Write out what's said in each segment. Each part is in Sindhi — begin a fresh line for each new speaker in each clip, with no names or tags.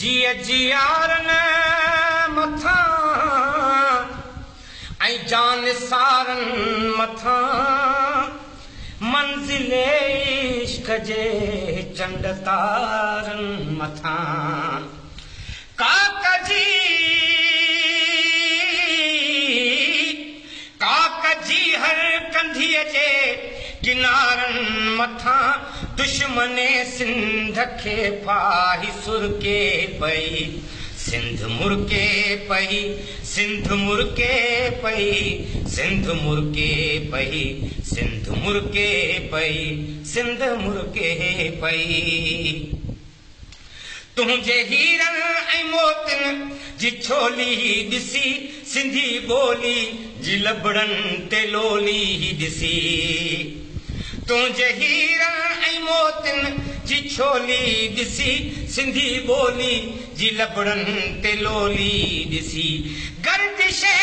جيء جيارن مٿان ۽ جانثارن مٿان منزل عشق جي چنڊ تارن مٿان ڪاڪ جي ڪاڪ جي هر ڪنڌيء جي ڪنارن مٿان دشمن سنڌ کي ڦاهي سرڪي پئي سنڌ مرڪي پئي سنڌ مرڪي پئي سنڌ مرڪي پئي سنڌ مرڪي پئي سنڌ مرڪي پئي. تنهنجي هيرن ۽ موتين جي ڇولي ڏسي سنڌي ٻولي جي لبڙن تي لولي ڏسي. تنهنجي هيرن ۽ موتين جي ڇولي ڏسي سنڌي ٻولي جي لبڙن تي لولي ڏسي. گردشي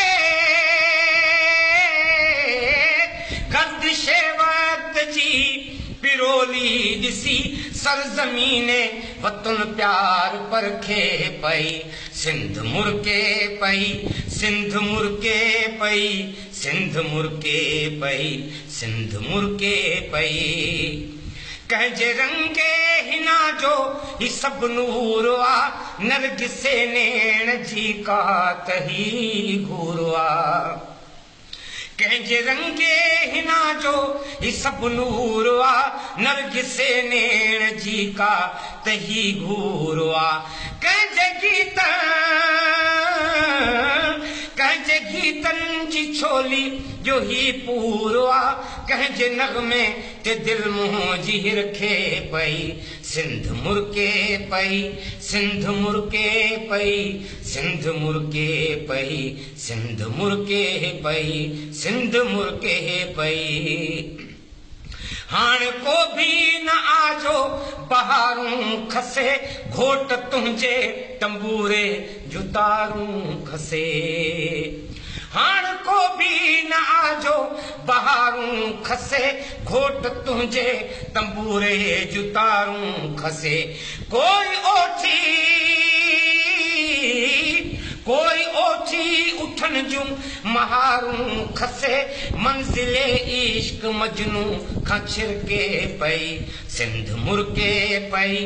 گردشي وقت جي پرولي ڏسي سرزمين وطن پيار پرکي پئي سنڌ مرڪي پئي سنڌ مرڪي پئي سنڌ مرڪي پئي سنڌ مرڪي پئي. ڪنهن جي رنگي حنا جو هي سڀ نور آ نرگسي نيڻ جي ڪات هي گهور آ. ڪنهن جي رنگي حنا جو هي سڀ نور آ نرگسي نيڻ جي ڪات هي گهور آ. ڪنهن جي گيت ڪنهن جي گيتن جي ڇولي جو هي پور آ ڪنهن جي نغمي تي دل منهنجي هرکي پئي سنڌ مرڪي پئي سنڌ مرڪي پئي سنڌ مرڪي پئي سنڌ مرڪي پئي سنڌ مرڪي پئي. هاڻ ڪو به نه آجو بهارون کسي گهوٽ تنهنجي تنبوري جون تارون کسي. هاڻ ڪو به نه آجو بهارون کسي گهوٽ تنهنجي تنبوري جون تارون کسي. ڪوئي اوٺي ڪوئي اوٺي اٺن جون مهارون کسي منزل عشق مجنون کان ڇرڪي پئي سنڌ مرڪي پئي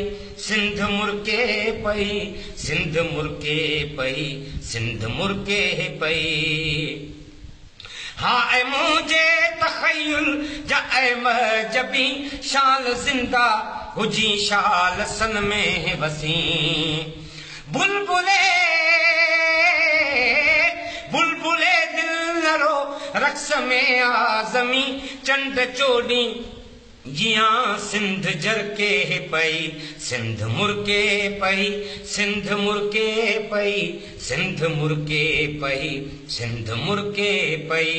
سنڌ مرڪي پئي سنڌ مرڪي پئي سنڌ مرڪي پئي. ها اي منهنجي تخيل جا اي مهجبين شال زنده هجين شال سن ۾ وسين. بلبلي بلبلي دل نه رو رقص ۾ آ زمين چنڊ چوڏهين جيان سنڌ جرڪي پئي سنڌ مرڪي پئي سنڌ مرڪي پئي سنڌ مرڪي پئي سنڌ مرڪي پئي.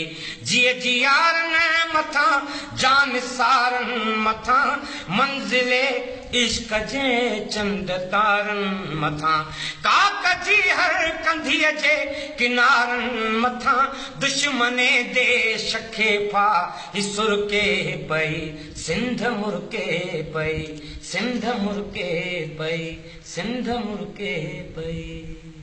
جيء جيارن مٿان جانثارن مٿان منزل عشق جي چنڊ تارن مٿان ڪاڪ جي هر ڪنڌيء جي ڪنارن مٿان دشمن ديش کي ڦاهي سرڪي پئي سنڌ مرڪي پئي سنڌ مرڪي پئي سنڌ مرڪي پئي.